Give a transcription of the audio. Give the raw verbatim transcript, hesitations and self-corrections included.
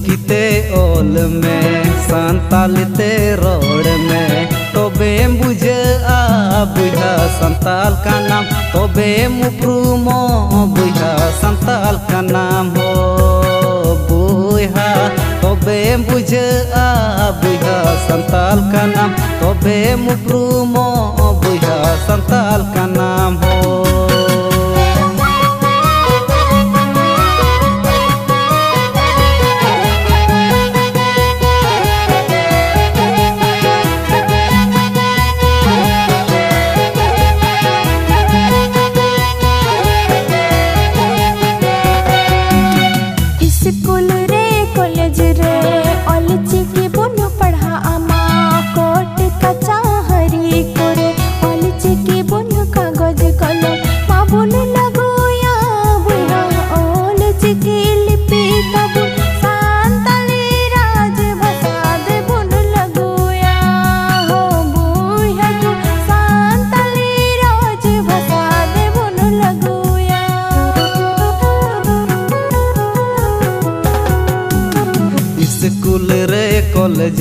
ᱪᱤᱠᱤᱛᱮ ᱚᱞ ᱢᱮ, ᱥᱟᱱᱛᱟᱞᱤ ᱛᱮ ᱨᱚᱲ ᱢᱮ, ᱛᱚᱵᱮᱢ ᱵᱩᱡᱷᱟᱹᱜᱼᱟ ᱵᱚᱭᱦᱟ ᱥᱟᱱᱛᱟᱞ ᱠᱟᱱᱟᱢ, ᱛᱚᱵᱮᱢ ᱩᱯᱨᱩᱢᱚᱜ ᱵᱚᱭᱦᱟ ᱥᱟᱱᱛᱟᱞ ᱠᱟᱱᱟᱢ ᱦᱳ ᱵᱚᱭᱦᱟ, ᱛᱚᱵᱮᱢ ᱵᱩᱡᱷᱟᱹᱜᱼᱟ ᱵᱚᱭᱦᱟ ᱥᱟᱱᱛᱟᱞ ᱠᱟᱱᱟᱢ, ᱛᱚᱵᱮᱢ ᱩᱯᱨᱩᱢᱚᱜ ᱵᱚᱭᱦᱟ ᱥᱟᱱᱛᱟᱞ ᱠᱟᱱᱟᱢ ᱦᱳ᱾ ᱤᱥᱠᱩᱞ ᱨᱮ ᱠᱚᱞᱮᱡᱽ ᱨᱮ ᱚᱞᱪᱤᱠᱤ ᱵᱚᱱ ᱯᱟᱲᱦᱟᱜᱼᱟ ᱢᱟ, ᱠᱳᱨᱴ ᱠᱟᱪᱟᱦᱟᱹᱨᱤ ᱠᱚᱨᱮ ᱚᱞᱪᱤᱠᱤ ᱵᱚᱱ ᱠᱟᱜᱚᱡᱽ ᱠᱚᱞᱚᱢ ᱢᱟᱵᱚᱱ ᱞᱟᱹᱜᱩᱭᱟ ᱵᱚᱭᱦᱟ, ᱚᱞᱪᱤᱠᱤ ᱞᱤᱯᱤ ᱛᱟᱵᱚᱱ ᱥᱟᱱᱛᱟᱲᱤ ᱨᱟᱡᱽ ᱵᱷᱟᱥᱟ ᱫᱮᱵᱚᱱ ᱞᱟᱹᱜᱩᱭᱟ ᱦᱳ ᱵᱚᱭᱦᱟ ᱠᱚ, ᱥᱟᱱᱛᱟᱲᱤ ᱨᱟᱡᱽ ᱵᱷᱟᱥᱟ ᱫᱮᱵᱚᱱ ᱞᱟᱹᱜᱩᱭᱟ᱾ ᱤᱥᱠᱩᱞ ᱨᱮ ᱠᱚᱞᱮᱡᱽ